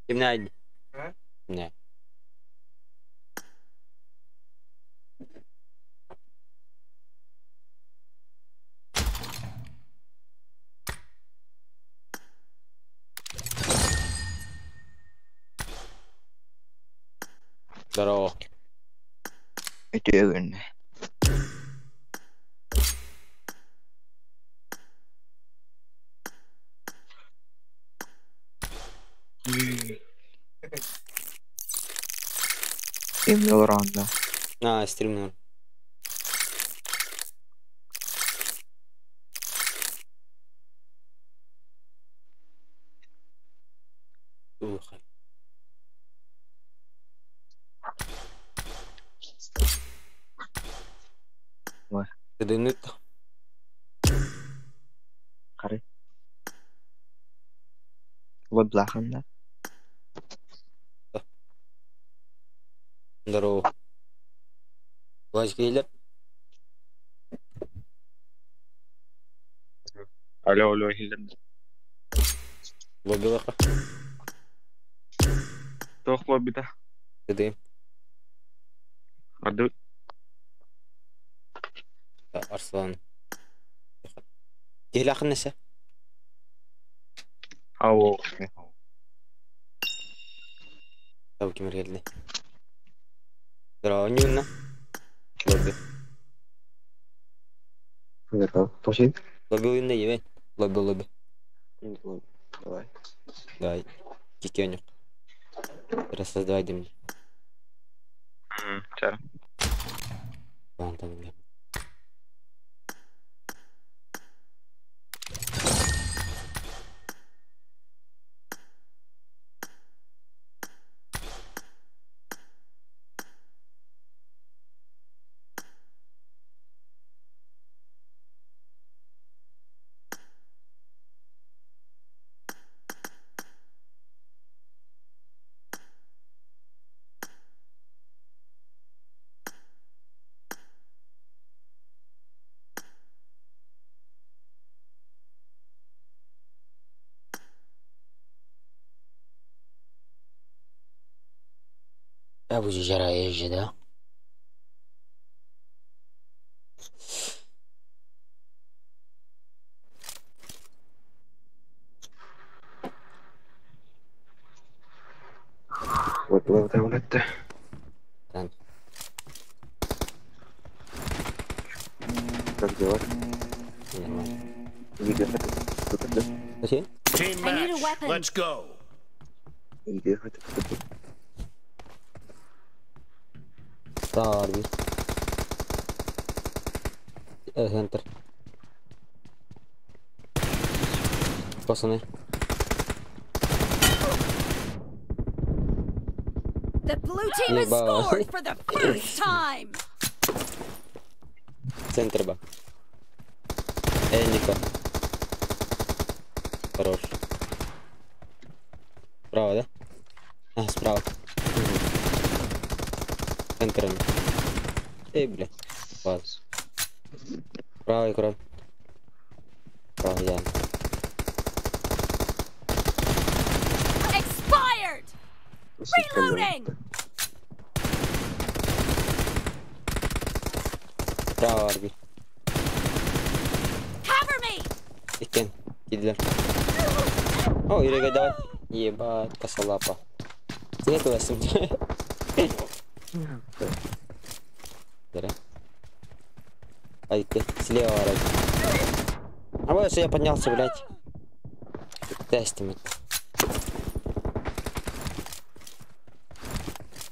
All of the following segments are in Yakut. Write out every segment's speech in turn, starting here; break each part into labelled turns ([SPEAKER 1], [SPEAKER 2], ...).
[SPEAKER 1] Кимнээх? Кимнээх? Здорово.
[SPEAKER 2] Үтүө күн. Кимҥэ олороҕун да?
[SPEAKER 1] А, стримнер. Слухай.
[SPEAKER 2] Ой,
[SPEAKER 1] Тыдыныт.
[SPEAKER 2] Хары. Лобилахан да?
[SPEAKER 1] Здорово. Вась Гейлер.
[SPEAKER 3] Алло, алло, иһиллэр.
[SPEAKER 1] Лобилаха.
[SPEAKER 3] Туох буолбута?
[SPEAKER 1] Тыдым.
[SPEAKER 3] Арды
[SPEAKER 1] Арслан. Киһилээхин несе?
[SPEAKER 3] Ау.
[SPEAKER 1] Тау кимер келди. Здорово, Нюнна. Лобби.
[SPEAKER 2] Готов. Пошли.
[SPEAKER 1] Лобби уйунна ебен. Лобби, лобби.
[SPEAKER 2] Давай.
[SPEAKER 1] Давай. Кикенек. Рассоздавай дем.
[SPEAKER 3] Чара.
[SPEAKER 1] Вон там, бля. Абу жара езжи, да?
[SPEAKER 2] Вот, вот, вот, вот.
[SPEAKER 1] Ран.
[SPEAKER 2] Как дела?
[SPEAKER 1] Нормально.
[SPEAKER 2] Игорь, это кто да?
[SPEAKER 1] Окей.
[SPEAKER 4] Team
[SPEAKER 5] I need a
[SPEAKER 4] match.
[SPEAKER 5] weapon.
[SPEAKER 4] Let's go.
[SPEAKER 2] Игорь, это кто
[SPEAKER 1] Тарби. Центр. Пацаны.
[SPEAKER 5] The blue team has
[SPEAKER 1] Ебало.
[SPEAKER 5] scored for the first time.
[SPEAKER 1] Центр ба. Энника. Хорош. Справа, да? А, справа. Центр. Эй, бля. Ладно. Правый край. Правый, я.
[SPEAKER 5] Expired. Reloading.
[SPEAKER 1] Справа, Арби.
[SPEAKER 5] Cover me.
[SPEAKER 1] Иккен. Кидлер. О, Ирега, давай. Ебать, косолапа. Ты туда с ним. Да. Ай, ты слева, вроде. А вот я поднялся, блядь. Тестим это.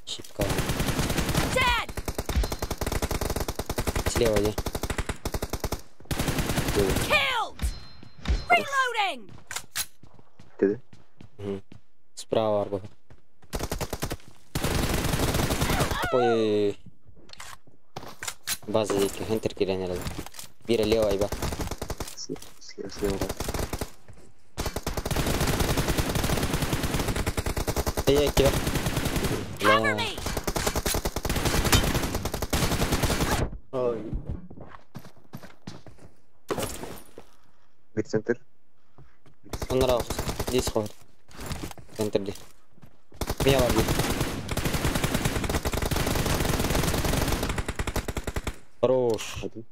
[SPEAKER 1] Щитка.
[SPEAKER 5] Dead.
[SPEAKER 1] Слева, где?
[SPEAKER 5] Killed. Reloading.
[SPEAKER 2] Ты, да?
[SPEAKER 1] Угу. Справа, Арбух. Ой. База диэки, Хантер киирэн эрэр. Биирэ левая ба.
[SPEAKER 2] Слева, слева, да.
[SPEAKER 1] Эй, киирэ.
[SPEAKER 5] Cover me.
[SPEAKER 1] Ой.
[SPEAKER 2] Бир центр.
[SPEAKER 1] Оннор здесь ход. Центр где? Меня бар. Хорош.
[SPEAKER 2] Один.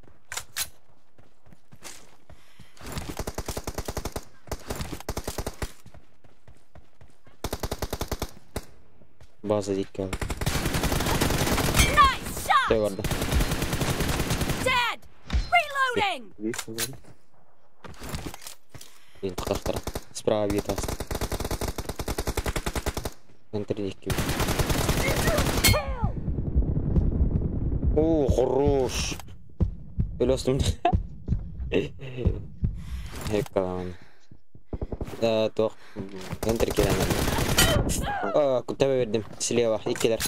[SPEAKER 1] База дикая.
[SPEAKER 5] Nice shot!
[SPEAKER 1] Все, барда.
[SPEAKER 5] Dead! Reloading!
[SPEAKER 2] Видишь, наверное?
[SPEAKER 1] Блин, тахтара. Справа вид аст. Центр дикий.
[SPEAKER 5] Kill!
[SPEAKER 1] О, хорош. Өлөстüm. Эккалан. Да, тох. Центр кирен. А, куда бердим? Слева, иккилер.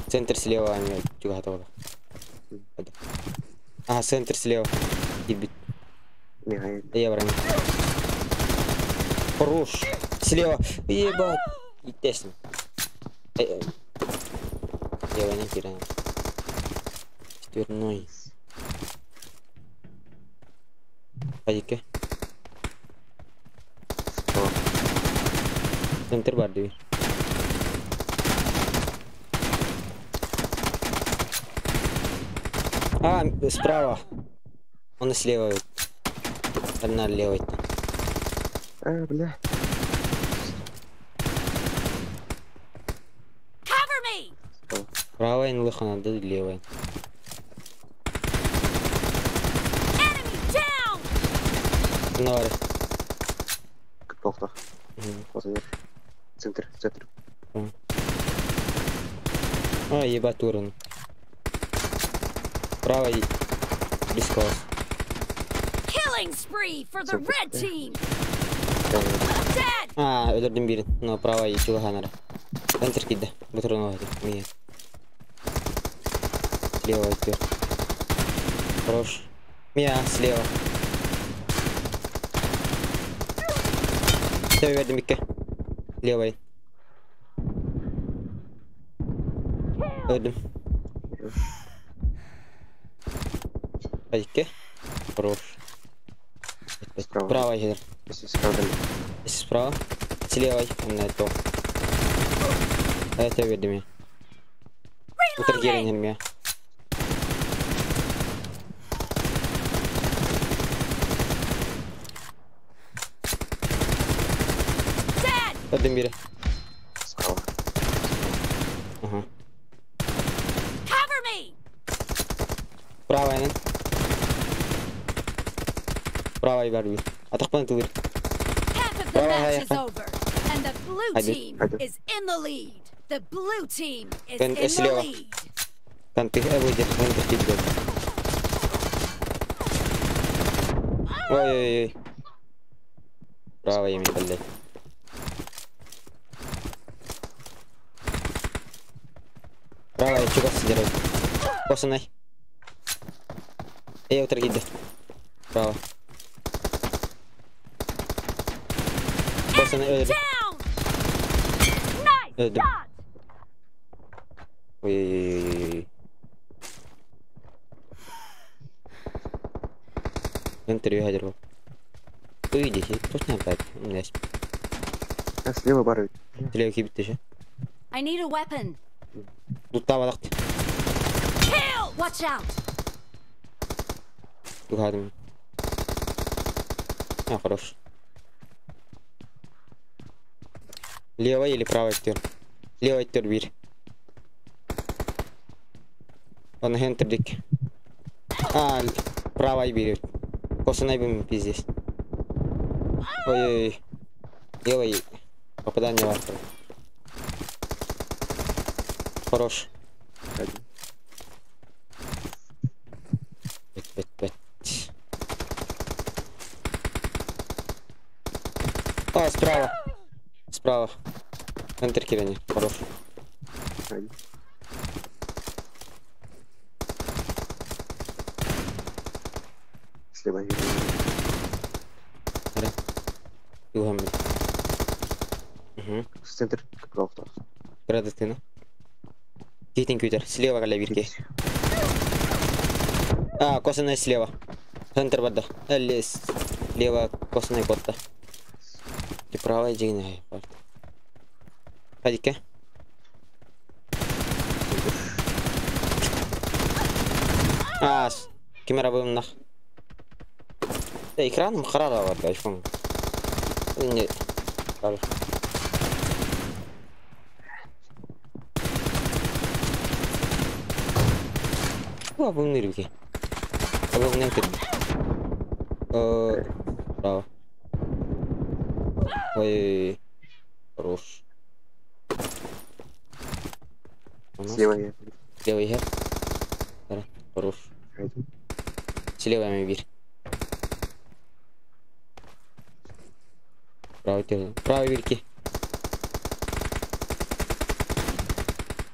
[SPEAKER 1] Центр слева, они чугата. А, центр слева. Ебит.
[SPEAKER 2] Мигает.
[SPEAKER 1] Я брал. Хорош. Слева. Ебать. Естественно. Я не кирен. Четверной. Пойди-ка.
[SPEAKER 2] Справа.
[SPEAKER 1] Центр бар дии. А, справа. Он слева. Одна левой.
[SPEAKER 2] А, бля.
[SPEAKER 5] Cover me!
[SPEAKER 2] Справа.
[SPEAKER 1] Правая лыха надо левая.
[SPEAKER 5] Enemy down!
[SPEAKER 1] Нор.
[SPEAKER 2] Плохо. Позади. Центр, центр.
[SPEAKER 1] А, ебать урон. Правый. Близко.
[SPEAKER 5] Killing spree for the red team!
[SPEAKER 2] Да,
[SPEAKER 5] Dead!
[SPEAKER 1] А, өлөрдүм бирин. Но правый чугаханара. Центр кидде. Бутурун алады. Мия. Слева теперь. Хорош. Мия, слева. Тебе бердим икки. Левый. Öldüm. Икки. Хорош.
[SPEAKER 2] Справа.
[SPEAKER 1] Правый хедер.
[SPEAKER 2] Если справа дали.
[SPEAKER 1] Если справа. Слева. На то. Это бердим я. Утыр
[SPEAKER 5] Reloading!
[SPEAKER 1] келин мия.
[SPEAKER 5] Dead!
[SPEAKER 1] Öldüm biri.
[SPEAKER 2] Справа.
[SPEAKER 1] Ага.
[SPEAKER 5] Cover me!
[SPEAKER 1] Правая. Правый бар бир. Атакпан тылыр.
[SPEAKER 5] Half of the
[SPEAKER 1] Давай,
[SPEAKER 5] match is
[SPEAKER 1] давай.
[SPEAKER 5] over, and the blue
[SPEAKER 1] Пойду,
[SPEAKER 5] team
[SPEAKER 2] пойду.
[SPEAKER 5] is in the lead. The blue team is
[SPEAKER 1] Кон-
[SPEAKER 5] in the
[SPEAKER 1] слева.
[SPEAKER 5] lead.
[SPEAKER 1] Конты выйдет, центр кидет. Ой-ой-ой. Правый ими, блядь. Правый, чего сидит? Косанай. Эй, утыр кидде. Право. Косанай, өлөрдүм.
[SPEAKER 5] Down! Nice
[SPEAKER 1] Öldüm.
[SPEAKER 5] shot!
[SPEAKER 1] Ой-ой-ой-ой-ой. Интервью хадер Выйди, точно опять. У меня есть.
[SPEAKER 2] А, слева бар.
[SPEAKER 1] Слева кибит еще.
[SPEAKER 5] I need a weapon.
[SPEAKER 1] Тут там алакт.
[SPEAKER 5] Kill! Watch out!
[SPEAKER 1] Тугадым. А, хорош. Левый или правый тер? Левый тер бир. Он хентердик. А, правый берет. Косанай бим пиздец. Ой-ой-ой. Левый. Попадание в арку. Хорош.
[SPEAKER 2] Один.
[SPEAKER 1] Пять, пять, пять. А, справа. Справа. Центр кидания. Хорош.
[SPEAKER 2] Один. Слева видно.
[SPEAKER 1] Югам. Угу.
[SPEAKER 2] Центр. Плохо.
[SPEAKER 1] Градустына. Китин күтер. Слева кале бирке. А, косаная слева. Центр барды. Слева косаная котта. Ти правая дигне. Hadi Аас, ким эрэ быһымнах. Экраным хара бар да айфон. Не. Ва, быһымныр бики. Быһымныр кир. Браво. Ой, хорош.
[SPEAKER 2] Слева я.
[SPEAKER 1] Слева я. Хорош. Слева я бир. Правый тер. Правый бирки.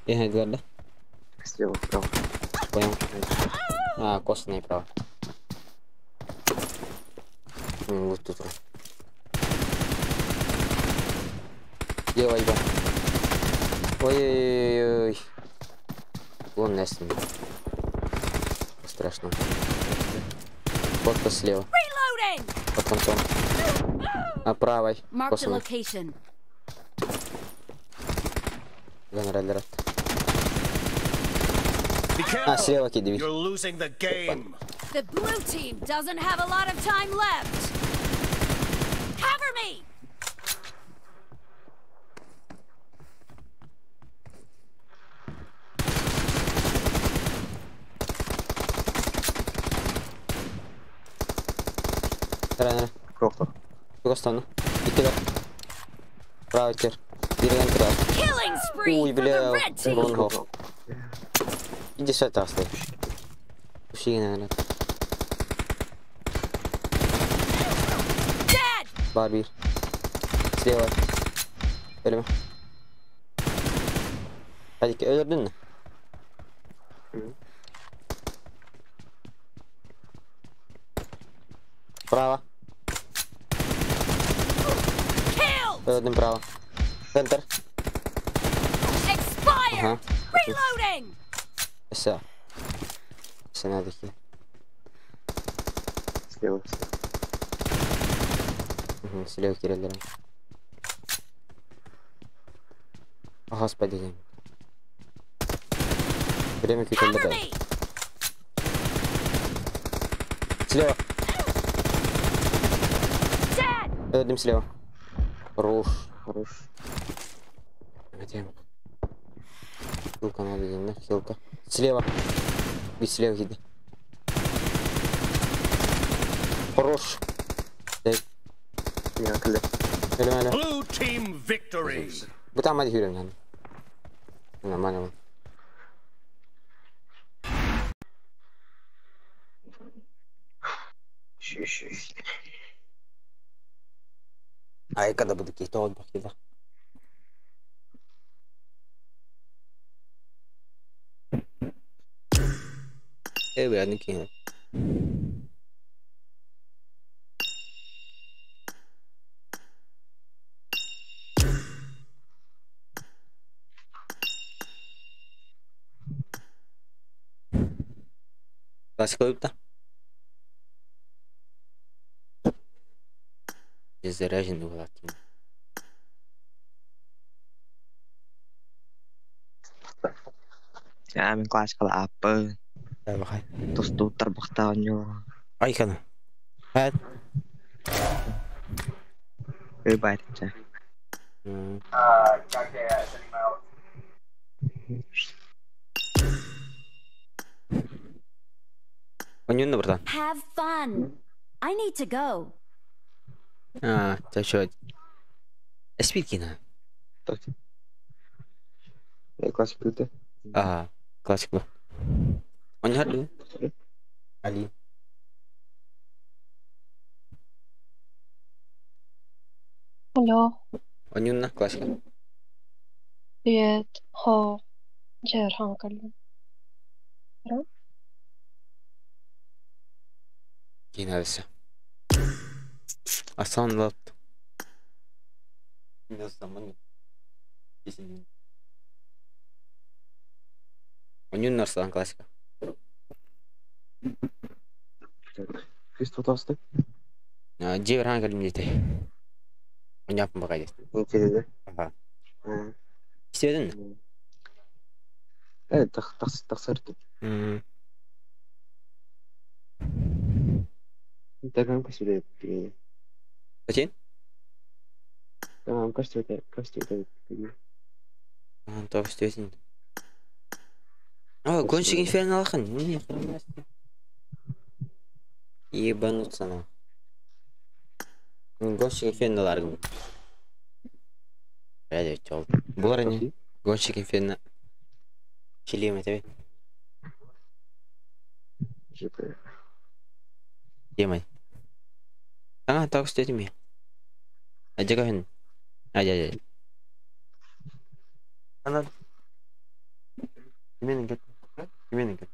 [SPEAKER 1] Э, да?
[SPEAKER 2] Слева, право.
[SPEAKER 1] Понял. А, костный право. Вот тут. Слева, ебать. Ой-ой-ой. Вон Настя. Страшно. Вот слева. Под концом. А правой. Косвенно. А, слева кидай.
[SPEAKER 5] The blue team doesn't have a lot of time left. Cover me.
[SPEAKER 1] Тугостану. Иккилер. Правый кер. Бирген кыра. Ой, бля. Урон хо. Иди сюда, оставь. Уши, наверное. Бар bir. Слева. Ölme. Hadi öldürdün mü? Право. Öldüm право. Центр. Ага. Все. Все надо идти.
[SPEAKER 2] Слева.
[SPEAKER 1] Угу, слева киреллер. Господи. Время киреллер. Слева. Öldüm слева. Хорош.
[SPEAKER 2] Хорош.
[SPEAKER 1] Где? Хилка надо, да? Хилка. Слева. И слева иди. Хорош. Дай.
[SPEAKER 4] Blue team victory.
[SPEAKER 1] Bu tam hadi yürüyelim yani. Нормально.
[SPEAKER 2] Еще.
[SPEAKER 1] А я когда буду какие-то отдых, да? Эй, бля, не кинул. Классика выпта. Заряженный углак.
[SPEAKER 3] Я мен классикала апы.
[SPEAKER 1] Давай.
[SPEAKER 3] Тосту тарбахтааню.
[SPEAKER 1] Айкана. Хат.
[SPEAKER 3] Выбарьте.
[SPEAKER 1] Онюнна, братан.
[SPEAKER 5] Have fun. I need to go.
[SPEAKER 1] А, ты что? Спикина.
[SPEAKER 2] Классик да?
[SPEAKER 1] А, классик был. Он не хadu. Али.
[SPEAKER 6] Алло.
[SPEAKER 1] Онюнна, классика.
[SPEAKER 6] Привет. Хо. Джерхан каллим.
[SPEAKER 1] Кинався. Асан лапт. Ne zaman kesin. Онюнна Арслан классика.
[SPEAKER 2] Кристо тосты.
[SPEAKER 1] Джерхан каллим дете. Оняпын бакай дете.
[SPEAKER 2] Интересно.
[SPEAKER 1] Ага. Истибэтин?
[SPEAKER 2] Тахсар.
[SPEAKER 1] М.
[SPEAKER 2] Tamam көстүбэт.
[SPEAKER 1] Зачем?
[SPEAKER 2] Tamam көстүбэт, көстүбэт.
[SPEAKER 1] То көстүбэтин. О, гонщик инферно алахан. Не, ебануться на. Гонщик инферно ларгым. Блядь, чел. Булар не? Гонщик инферно. Чилим это.
[SPEAKER 2] ЖП.
[SPEAKER 1] Демай. А, так что ми. А где ген? Ай, ай, ай. Ана. Именин кет. Именин кет.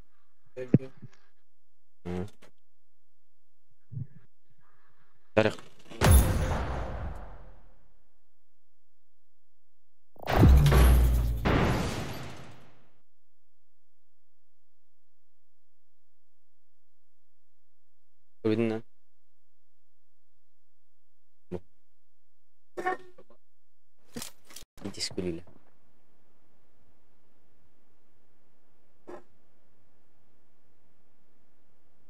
[SPEAKER 1] Тарих. Видно. Дискулили.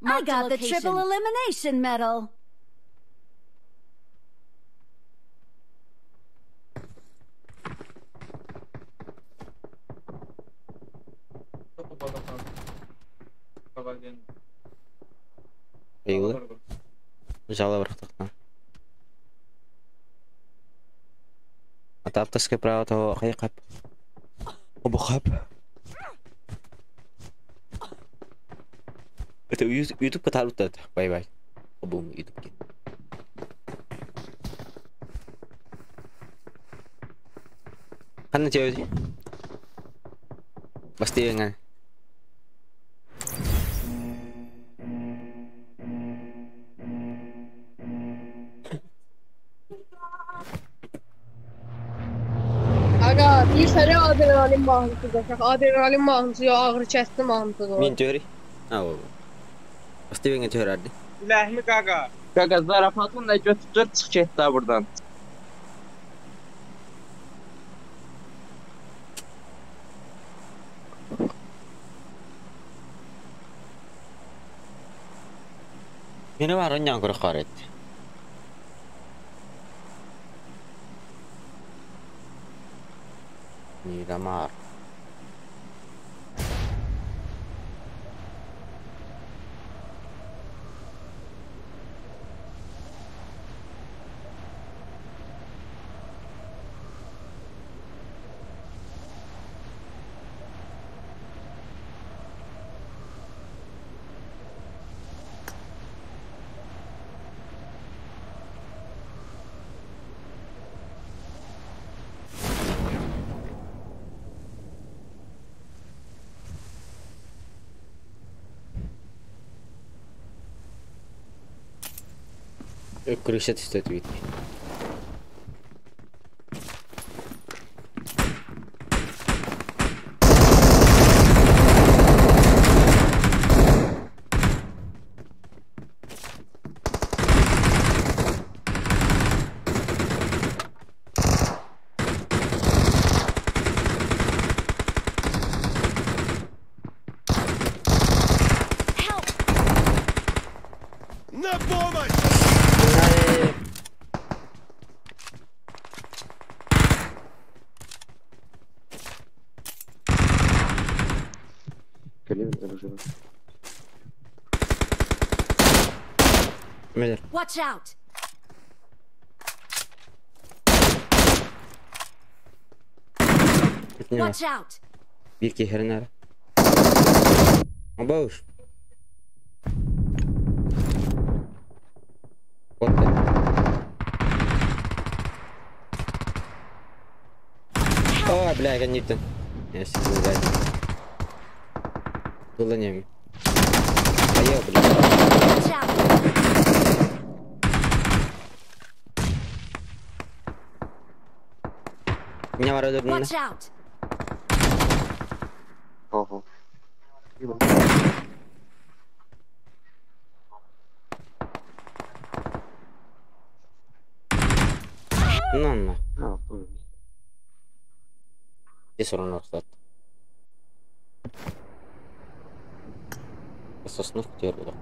[SPEAKER 5] I got the triple elimination medal.
[SPEAKER 1] Айылы. Жала бырақтықтан. Ата авторское право того хайқап. Обухап. Это YouTube каталог. Бай-бай. Обум YouTube. Ханна тебе. Бастиңа.
[SPEAKER 6] Aga bir sene adrenalin mahnısı da. Adrenalin mahnısı yo ağrı kəsici mahnısı da.
[SPEAKER 1] Min töri. Ha o. Бастиңа törer.
[SPEAKER 7] Ləhmi qaqa.
[SPEAKER 3] Qaqa zarafatın da götür çıx get da buradan.
[SPEAKER 1] Meni var onyan kuru qaret. Miramar. Крыша түстөт бит.
[SPEAKER 5] Help!
[SPEAKER 4] На помощь!
[SPEAKER 2] Калин оружие.
[SPEAKER 1] Мелер.
[SPEAKER 5] Watch out! Watch out!
[SPEAKER 1] Bir keherin ara. Абауш. Вот так. О, бля, Ньютон. Я всегда блядь. Было не. А я, блядь.
[SPEAKER 5] Watch out!
[SPEAKER 1] Меня ворота.
[SPEAKER 5] Watch out!
[SPEAKER 2] Ого.
[SPEAKER 1] На, на.
[SPEAKER 2] А, понял.
[SPEAKER 1] Здесь урон растет. Сосновку теперь буду.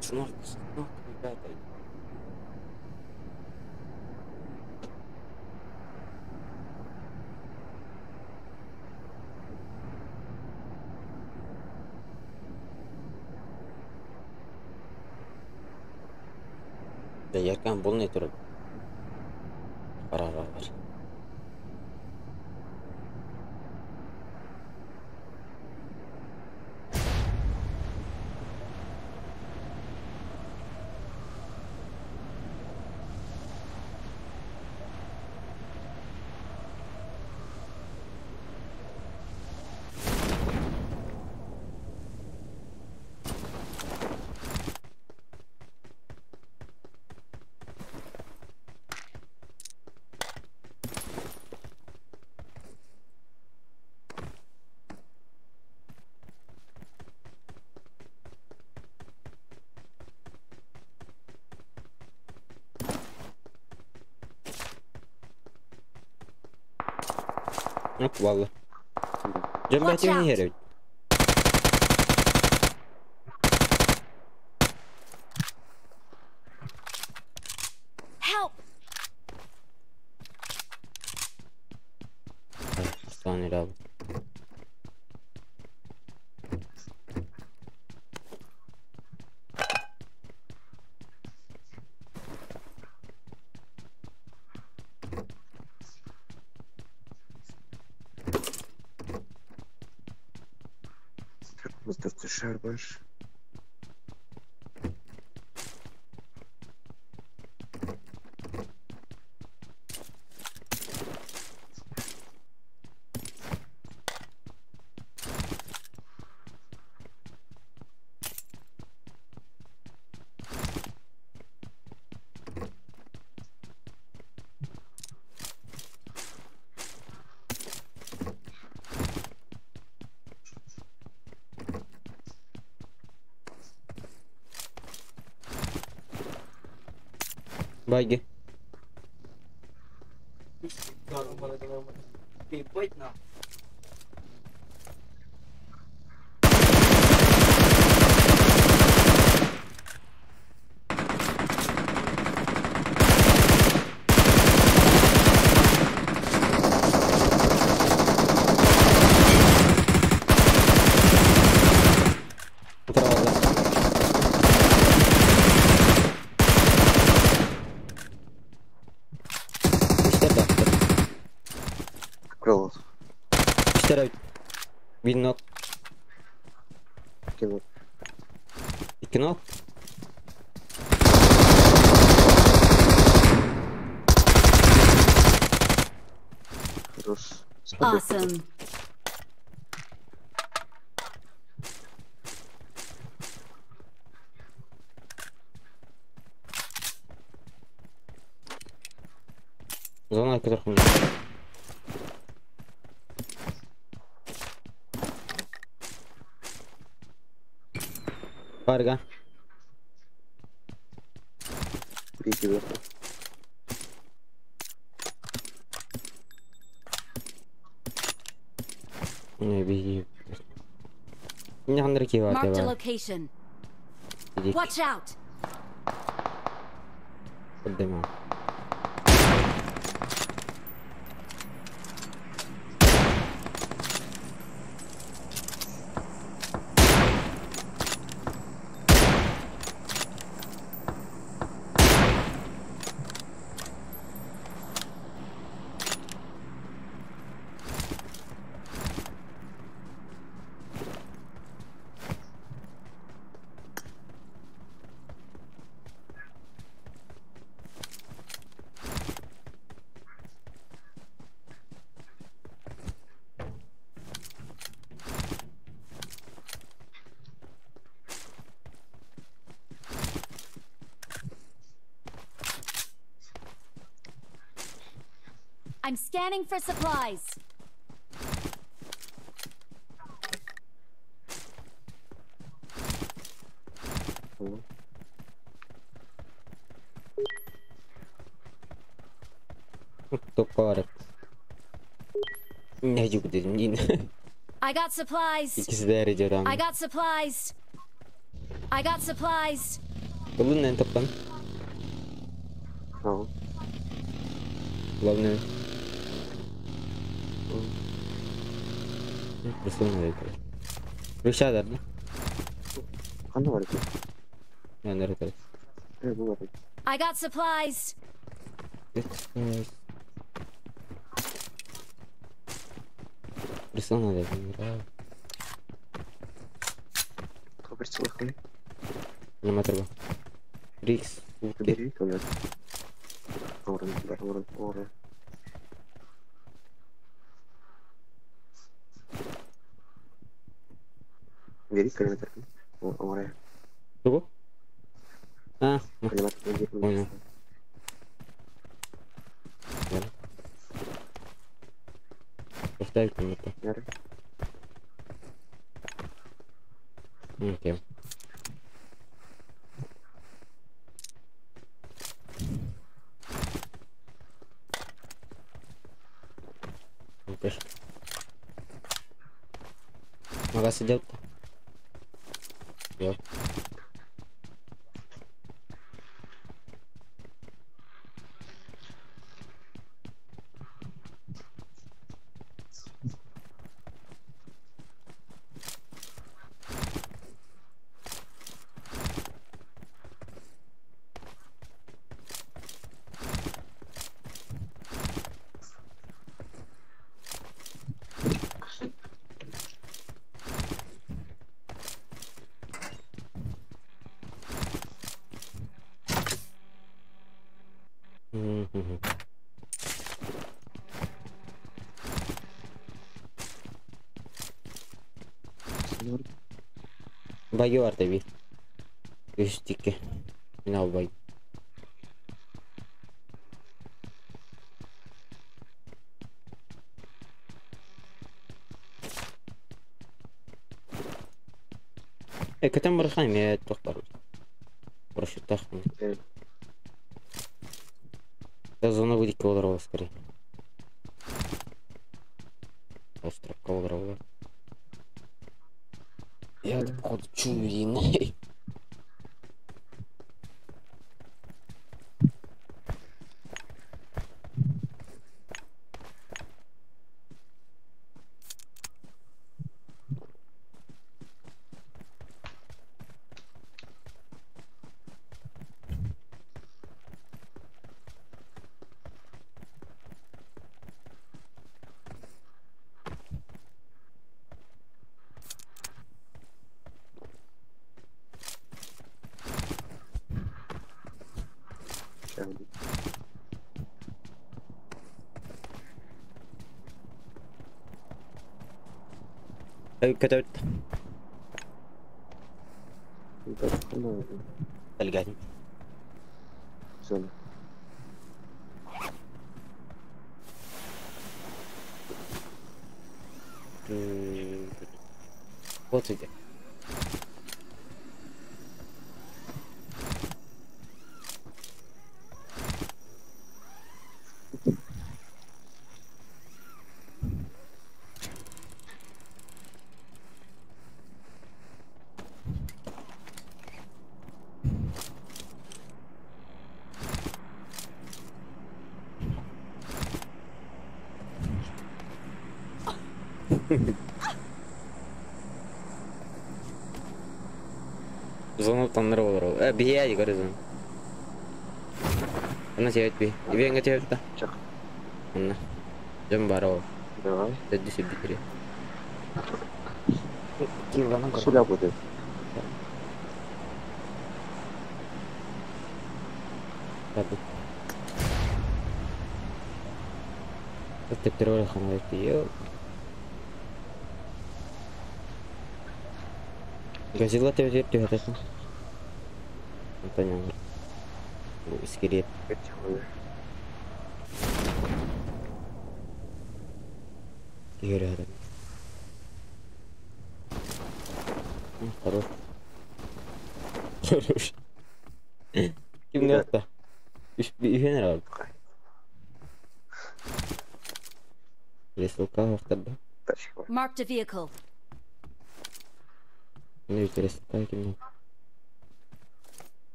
[SPEAKER 1] Сосновка, сосновка, ребята. Да яркан полный тур. Пора бар. Yok vallahi. Cem
[SPEAKER 5] Watch
[SPEAKER 1] ben
[SPEAKER 5] out.
[SPEAKER 1] yere.
[SPEAKER 5] Help!
[SPEAKER 1] Saniye abi.
[SPEAKER 2] Mr. Şarbaş.
[SPEAKER 1] Баги. Правда. İşte doktor.
[SPEAKER 2] Крылов.
[SPEAKER 1] İşte bir nok,
[SPEAKER 2] Кинул.
[SPEAKER 1] iki nok.
[SPEAKER 2] Хорош.
[SPEAKER 5] Awesome.
[SPEAKER 1] Зона которых Барга.
[SPEAKER 2] Бейте вверху.
[SPEAKER 1] Не, беги. Не хандрки
[SPEAKER 5] Marked a
[SPEAKER 1] var.
[SPEAKER 5] location. Watch out!
[SPEAKER 1] Поднимаю.
[SPEAKER 5] I'm scanning for supplies.
[SPEAKER 2] О.
[SPEAKER 1] Топка бар. Ne çok dedim yine.
[SPEAKER 5] I got supplies.
[SPEAKER 1] İkisi de eriyor
[SPEAKER 5] I
[SPEAKER 1] ama.
[SPEAKER 5] got supplies. I got supplies.
[SPEAKER 1] Bulun ne toplam?
[SPEAKER 2] Tamam.
[SPEAKER 1] Bulalım ne? Burası ne dedi? Rüşa derdi.
[SPEAKER 2] Qanday var ekan?
[SPEAKER 1] Yani nerede?
[SPEAKER 2] E, bu var ekan.
[SPEAKER 5] I got supplies.
[SPEAKER 1] Burası ne dedi?
[SPEAKER 2] Bir silah qo'y.
[SPEAKER 1] Nima turba? Rix.
[SPEAKER 2] Beri qo'yadi. O'rin, o'rin, o'rin. Beri kilometr. O'rin.
[SPEAKER 1] Bu? Ha,
[SPEAKER 2] Kilometr.
[SPEAKER 1] Понял. Поставь комнату. Окей. Oke. Makasih jawab. Yo. Bagi var tabi. Üstteki. Yine al bagi. Көтөн бархан мен тоқтар. Прошу тахны. Зона будет колорова скорее. Остров колорова. Я походу чую. كتبت تلقاني Вот иди. Зону танныр olur ол. Бия дигер зон. Ана себет би. Ибенге себет та.
[SPEAKER 2] Чак.
[SPEAKER 1] Ана. Жым бар ол.
[SPEAKER 2] Давай.
[SPEAKER 1] Дөдү сүбүтүрү. Килганан кор.
[SPEAKER 2] Сюда будет.
[SPEAKER 1] Tabii. Тептер бар хана diyor. Газила тебе деп атасың. Антонио. Бу искелет. Игорь адам. Хорош. Хорош. Ким не атта? Үш bir herhalde. Пересылка охторда.
[SPEAKER 2] Тачка бар.
[SPEAKER 5] Marked a vehicle.
[SPEAKER 1] Не пересылка кимнен.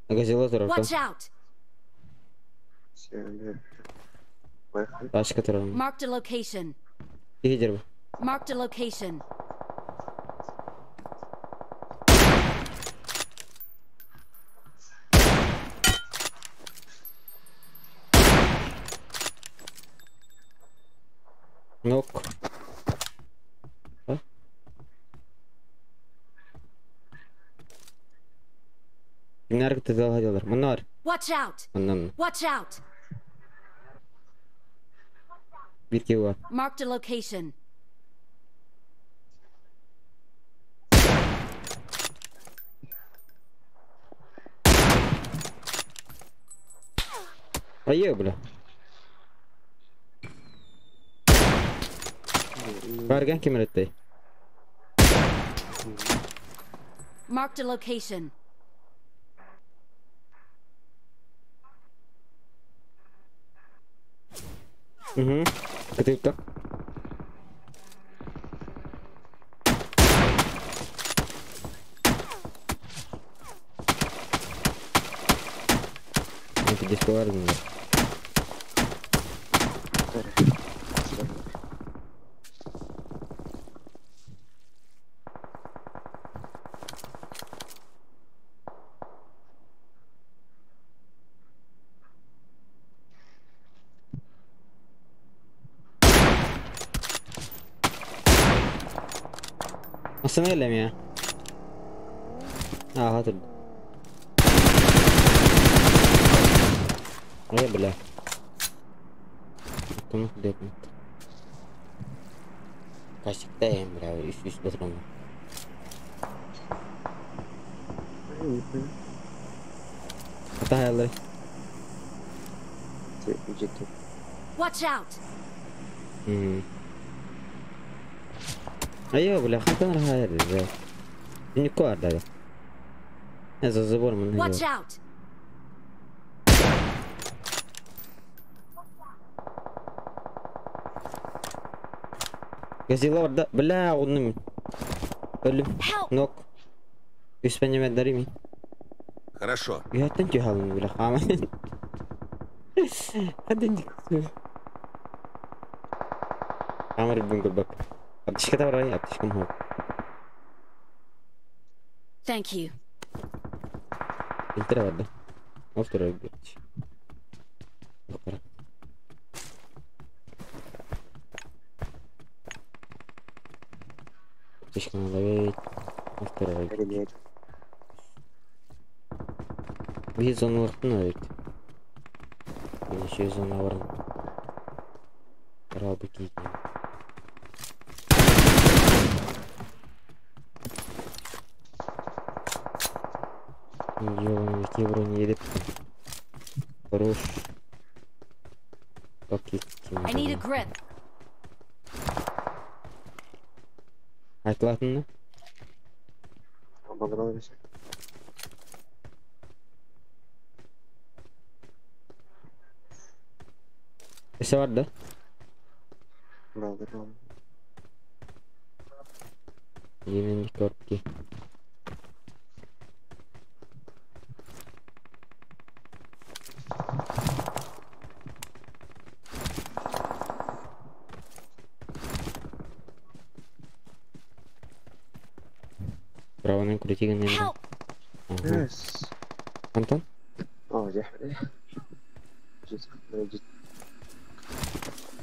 [SPEAKER 1] Газела турар.
[SPEAKER 5] Watch out!
[SPEAKER 2] Все, поехали.
[SPEAKER 1] Тачка турар.
[SPEAKER 5] Marked a location.
[SPEAKER 1] Тихи бу.
[SPEAKER 5] Marked a location.
[SPEAKER 1] Нок. А? Кимнер кытыдал хадылар. Манна бар.
[SPEAKER 5] Watch out!
[SPEAKER 1] Манна.
[SPEAKER 5] Watch out!
[SPEAKER 1] Бир киһи бар.
[SPEAKER 5] Marked a location.
[SPEAKER 1] Айы, бля. Барган ким эреттэй?
[SPEAKER 5] Marked a location.
[SPEAKER 1] Угу. Кытыпта. Это здесь бар. Остановили меня. Ага, тут. Ой, бля. Кому депнет? Касик-то бля, үс патрон. Ата.
[SPEAKER 5] Watch out!
[SPEAKER 1] Айо, бля, хантан рахайр, Нико арда. За забор мы
[SPEAKER 5] Watch out!
[SPEAKER 1] Газила orada. Бля, онным. Өлүм.
[SPEAKER 5] Help!
[SPEAKER 1] Нок. Үс пенеме ми.
[SPEAKER 4] Хорошо.
[SPEAKER 1] Уяттан тюхалым, бля, хама. Хадин. Камер бун бак. Аптечка бар, аптечкам хоп.
[SPEAKER 5] Thank you.
[SPEAKER 1] Интер бар да. Ол турар бит. Аптечканы ала бит. Ол турар.
[SPEAKER 2] Привет.
[SPEAKER 1] Bir zonalıktın evet. Bir şey zona var. Карал бики. Ёбаный, какие брони едет. Хорош. Окей.
[SPEAKER 5] I need a grip.
[SPEAKER 1] Айтылатын
[SPEAKER 2] Обогнал все.
[SPEAKER 1] Эсе бар да?
[SPEAKER 2] Балдырал.
[SPEAKER 1] Yemin korki. Праваны крутиган енді.
[SPEAKER 5] Help!
[SPEAKER 1] Ага.
[SPEAKER 2] Yes.
[SPEAKER 1] Антон?
[SPEAKER 2] О, я. Жить, жить.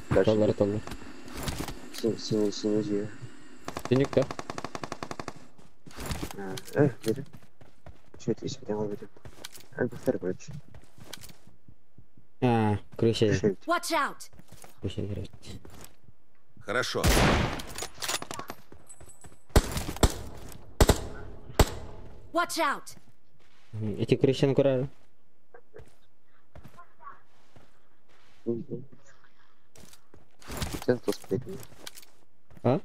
[SPEAKER 1] Толлар, толлар.
[SPEAKER 2] Синий, синий, синий.
[SPEAKER 1] Түнүк да?
[SPEAKER 2] Бери. Что это, если я говорю? Альбертер, короче.
[SPEAKER 1] А, крыша.
[SPEAKER 5] Watch out!
[SPEAKER 1] Крыша, короче.
[SPEAKER 4] Хорошо.
[SPEAKER 5] Watch out!
[SPEAKER 1] Эти крышаны көрөр.
[SPEAKER 2] Где Атос побегал?
[SPEAKER 1] А?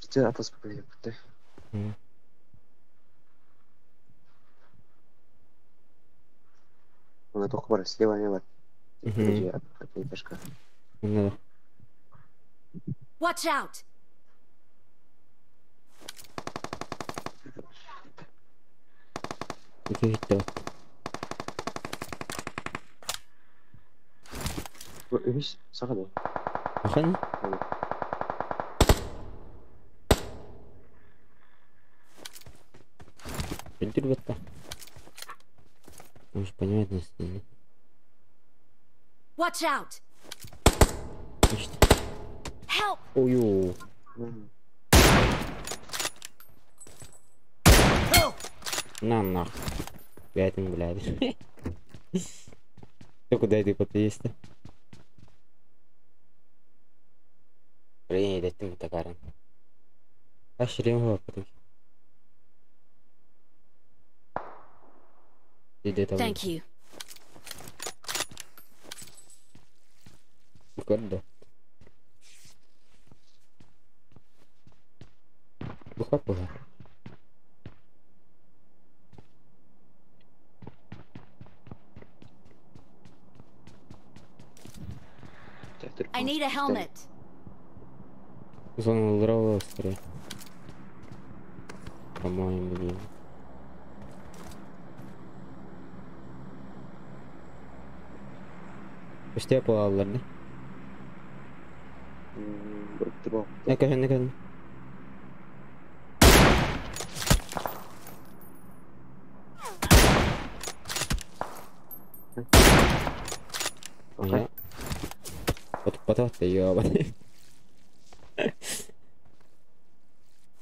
[SPEAKER 2] Где Атос побегал?
[SPEAKER 1] М.
[SPEAKER 2] Он это бар, слева не бар. Подожди, аптечка.
[SPEAKER 1] Надо.
[SPEAKER 5] Watch out!
[SPEAKER 1] Үтү
[SPEAKER 2] Үһүс саха да.
[SPEAKER 1] Ахан? Өлдүр батта. Может понимать нас не.
[SPEAKER 5] Watch out!
[SPEAKER 1] Значит.
[SPEAKER 5] Help!
[SPEAKER 1] Ою. На нах. Блядь, блядь. Ты куда иди есть? Блин, это такаран. А шлем его потом.
[SPEAKER 5] Thank you.
[SPEAKER 1] Гордо. Бухапуга.
[SPEAKER 5] I need a helmet.
[SPEAKER 1] Зона здорового скорее. По-моему, блин. Пусти полалар, не? Не көн. Окей. Потом ёбаный.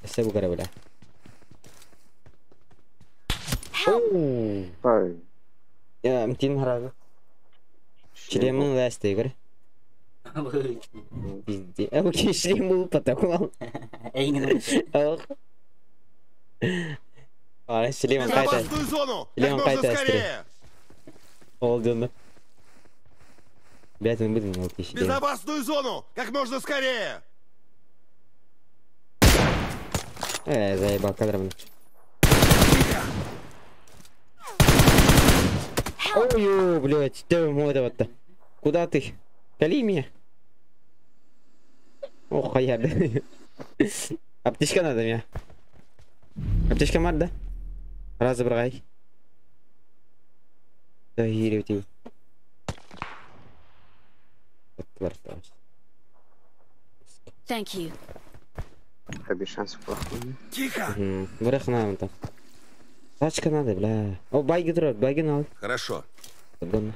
[SPEAKER 1] Все бугара, бля.
[SPEAKER 2] Ой.
[SPEAKER 1] Я мтин харага. Шлемын ласты, Игорь. Пизде. А вообще шлем был потом. Ох. А, шлем кайта.
[SPEAKER 4] Шлем кайта.
[SPEAKER 1] Олден. Блядь, мы будем на локи
[SPEAKER 4] Безопасную зону! Как можно скорее!
[SPEAKER 1] Заебал кадром. Ой, блядь, ты мой вот-то. Куда ты? Кали меня. Ох, я, да. Аптечка надо мне. Аптечка мар, да? Раз забрай. Да, хири,
[SPEAKER 5] Thank you.
[SPEAKER 2] Без шансов плохой.
[SPEAKER 4] Тихо!
[SPEAKER 1] Врах нам там. Тачка надо, бля. О, байги дроп, байги надо.
[SPEAKER 4] Хорошо.
[SPEAKER 1] Подгонно.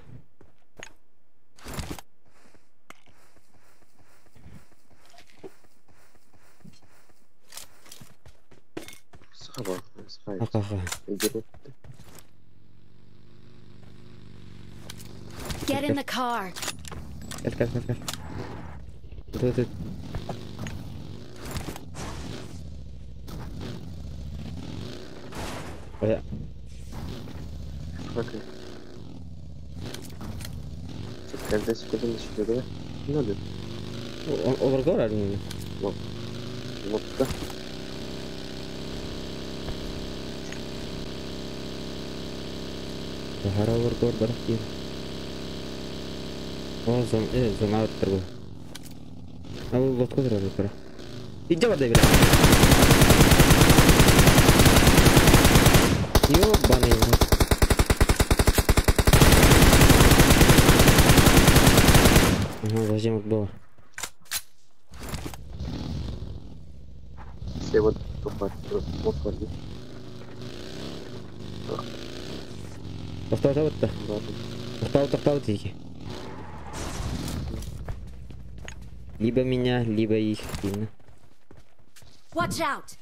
[SPEAKER 1] Ага.
[SPEAKER 5] Get in the car.
[SPEAKER 1] Кал, кал, кал. Тут, тут. Ой.
[SPEAKER 2] Окей. Когда сюда сюда, надо.
[SPEAKER 1] Олоргор армия.
[SPEAKER 2] Вот. Вот да.
[SPEAKER 1] Захара олоргор барахтир. О, зон, зона оттыргу. А вы лодку сразу пора. Иди вода, бля. Ёбаный. Ага, зачем это было?
[SPEAKER 2] Все вот тупо, вот
[SPEAKER 1] Тоқтау, тоқтау, тоқтау, тихи. Либо меня, либо их, видно.
[SPEAKER 5] Watch out.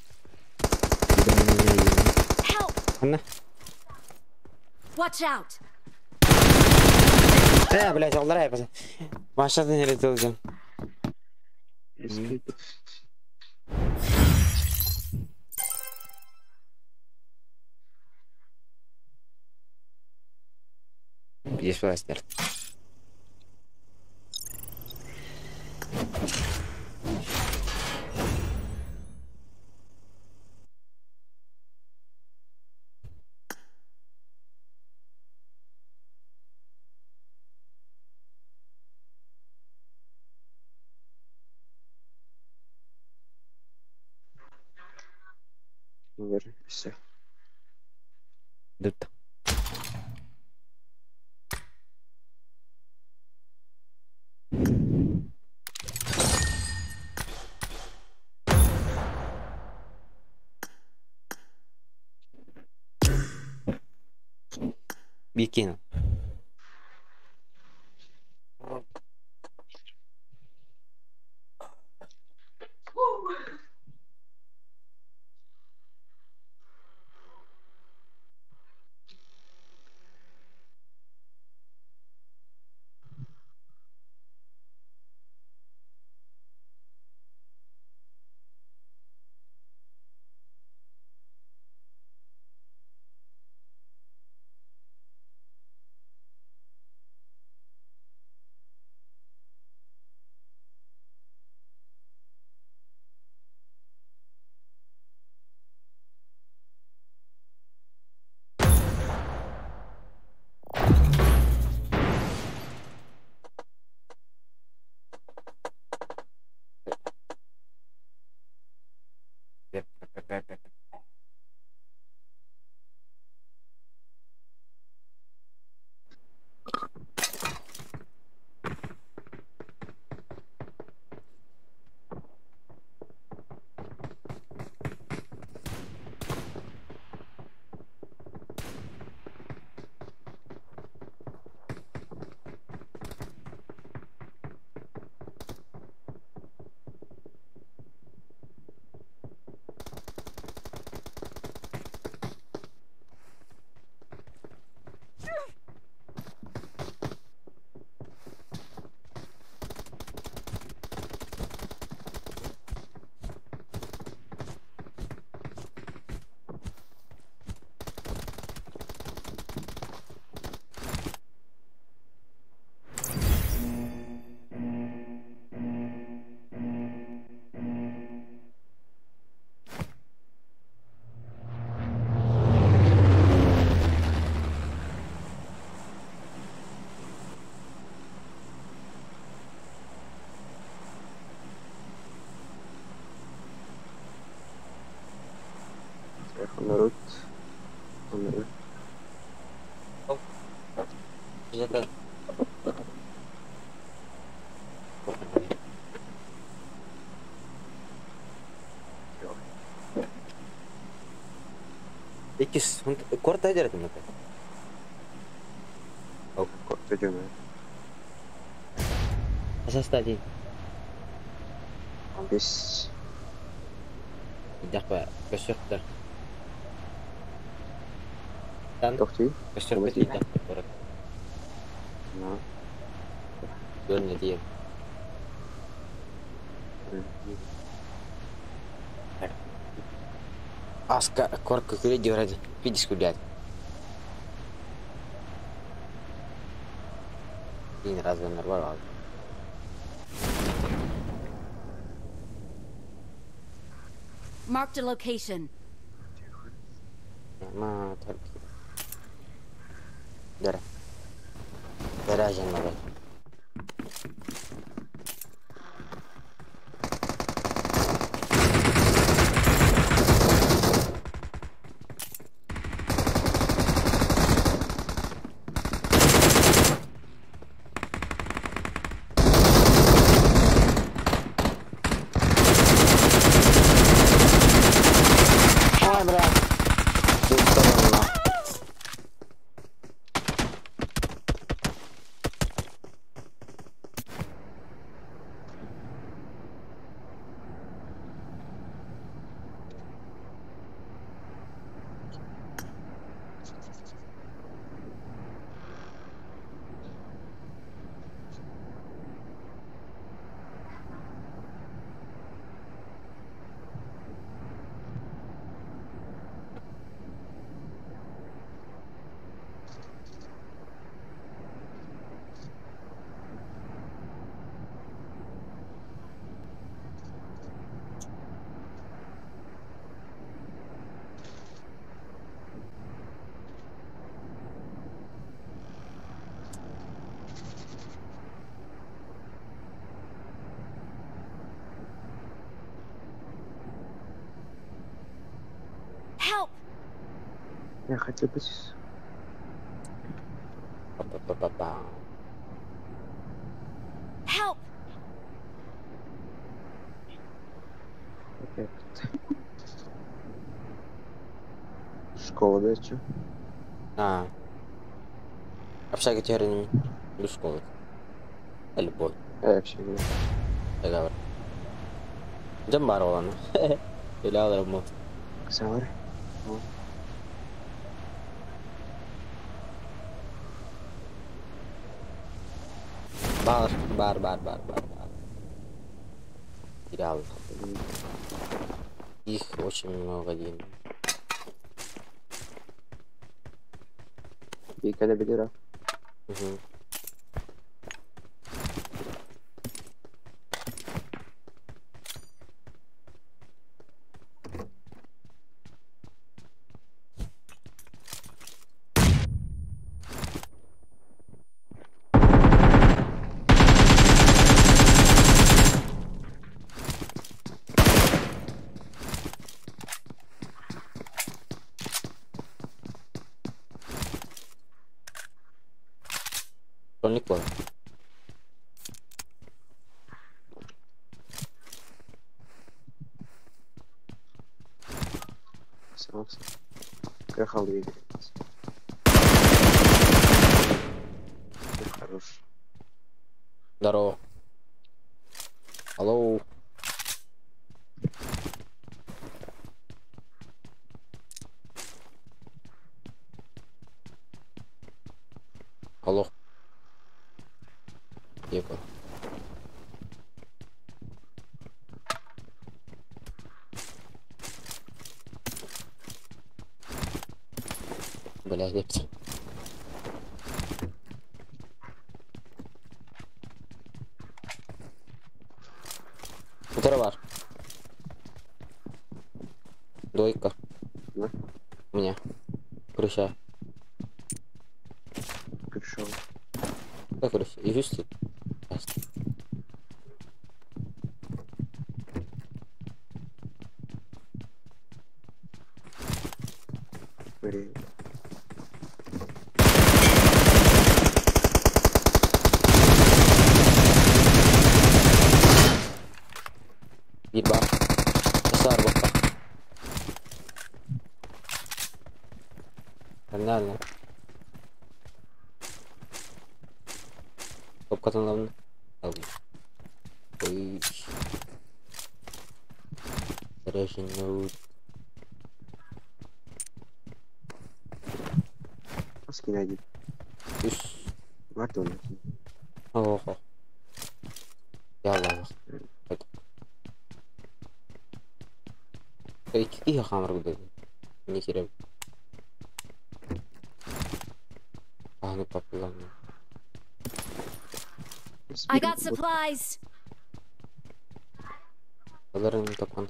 [SPEAKER 1] Либо меня, либо.
[SPEAKER 5] Help.
[SPEAKER 1] Анна.
[SPEAKER 5] Watch out.
[SPEAKER 1] Блядь, алдарай, пацан. Машина не летел, Джон. Здесь власть,
[SPEAKER 2] Все.
[SPEAKER 1] Дут. Бикин.
[SPEAKER 2] Народ. Народ.
[SPEAKER 1] Это... Икис, корта дерет мне.
[SPEAKER 2] Корта дерет.
[SPEAKER 1] Асастадин.
[SPEAKER 2] Бес.
[SPEAKER 1] Идақпа, көсөктөр. Тан.
[SPEAKER 2] Тохти.
[SPEAKER 1] Көсөктөр идақ корот. Көрнө дейм. Аска корка күле дёрады. Видишь, гулять. Один раз нормально.
[SPEAKER 5] Marked a location.
[SPEAKER 1] Ma tarbi. Dara. Dara janmaga.
[SPEAKER 2] Я хотел быть...
[SPEAKER 1] Па-па-па-па.
[SPEAKER 5] Help!
[SPEAKER 2] Школа, да, чё?
[SPEAKER 1] А. Общага теперь не без школы. А любой.
[SPEAKER 2] Вообще не.
[SPEAKER 1] Договор. Джамбар ладно. Или аларму.
[SPEAKER 2] Ксавр.
[SPEAKER 1] Бар, бар, бар, бар, бар, бар. Терял. Их очень много, Дим.
[SPEAKER 2] И когда бедера.
[SPEAKER 1] Угу. Броник бар.
[SPEAKER 2] Крахал двигается. Хорош.
[SPEAKER 1] Здорово. Алло. Алло. Ехал. Блядь, опять. Утро бар. Двойка.
[SPEAKER 2] Да?
[SPEAKER 1] У меня. Крыша.
[SPEAKER 2] Пришел.
[SPEAKER 1] Как крыша? И юстит.
[SPEAKER 2] Блин.
[SPEAKER 1] Bir bar. Сар бакка. Нормально. Топ катанларын алды. Ой. Заряженную.
[SPEAKER 2] Скин один.
[SPEAKER 1] Үс.
[SPEAKER 2] Мартон.
[SPEAKER 1] Охо. Ялла. Икки хамыр гудеди. Не керек. Аны папилан.
[SPEAKER 5] I got supplies.
[SPEAKER 1] Аларын тапкан.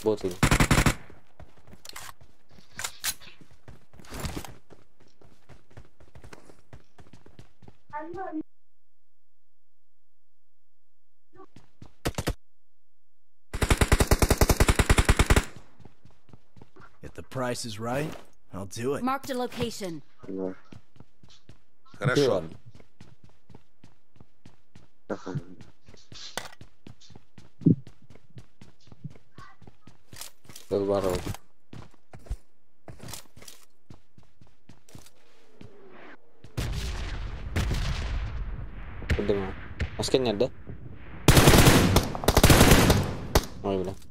[SPEAKER 1] Боты.
[SPEAKER 7] If the price is right, I'll do it.
[SPEAKER 5] Marked a location.
[SPEAKER 2] Да.
[SPEAKER 4] Хорошо.
[SPEAKER 2] Ага.
[SPEAKER 1] Здорово. Куда? Маска нет, да? Ой, бля.